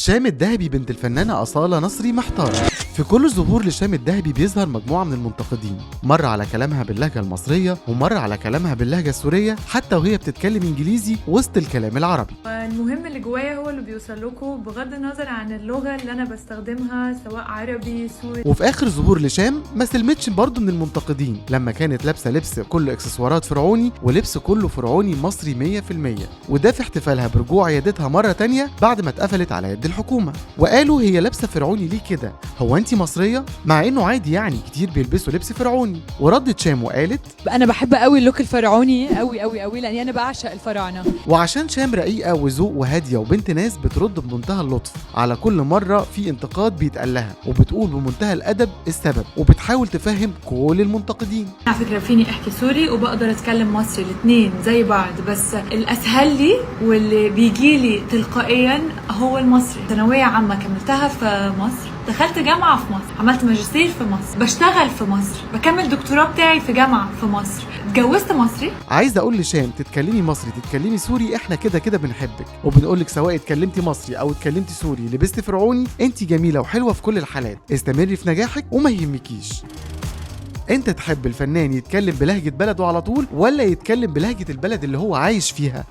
شام الذهبي بنت الفنانة أصالة نصري محتارة. في كل ظهور لشام الذهبي بيظهر مجموعة من المنتقدين، مرة على كلامها باللهجة المصرية ومرة على كلامها باللهجة السورية، حتى وهي بتتكلم إنجليزي وسط الكلام العربي. المهم اللي جوايا هو اللي بيوصل لكم بغض النظر عن اللغة اللي أنا بستخدمها، سواء عربي سوري. وفي آخر ظهور لشام ما سلمتش برضه من المنتقدين لما كانت لابسة لبس كله إكسسوارات فرعوني ولبس كله فرعوني مصري 100%، وده في احتفالها برجوع عيادتها مرة تانية بعد ما اتقفلت على يد الحكومة. وقالوا هي لابسة فرعوني ليه كده؟ هو انت مصرية؟ مع انه عادي يعني كتير بيلبسوا لبس فرعوني. وردت شام وقالت انا بحب قوي ال look الفرعوني قوي قوي قوي، لاني انا بعشق الفراعنه. وعشان شام رقيقة وذوق وهادية وبنت ناس، بترد بمنتهى اللطف على كل مرة في انتقاد بيتقال لها، وبتقول بمنتهى الأدب السبب، وبتحاول تفهم كل المنتقدين. على فكرة فيني أحكي سوري وبقدر أتكلم مصري، الاثنين زي بعض، بس الأسهل لي واللي بيجي لي تلقائيا هو المصري. ثانوية عامة كملتها في مصر، دخلت جامعة في مصر، عملت ماجستير في مصر، بشتغل في مصر، بكمل دكتوراه بتاعي في جامعة في مصر، اتجوزت مصري. عايز اقول لشام تتكلمي مصري تتكلمي سوري، احنا كده كده بنحبك، وبنقولك سواء اتكلمتي مصري او اتكلمتي سوري لبستي فرعوني، انت جميله وحلوه في كل الحالات. استمري في نجاحك وما يهمكيش. انت تحب الفنان يتكلم بلهجه بلده على طول ولا يتكلم بلهجه البلد اللي هو عايش فيها؟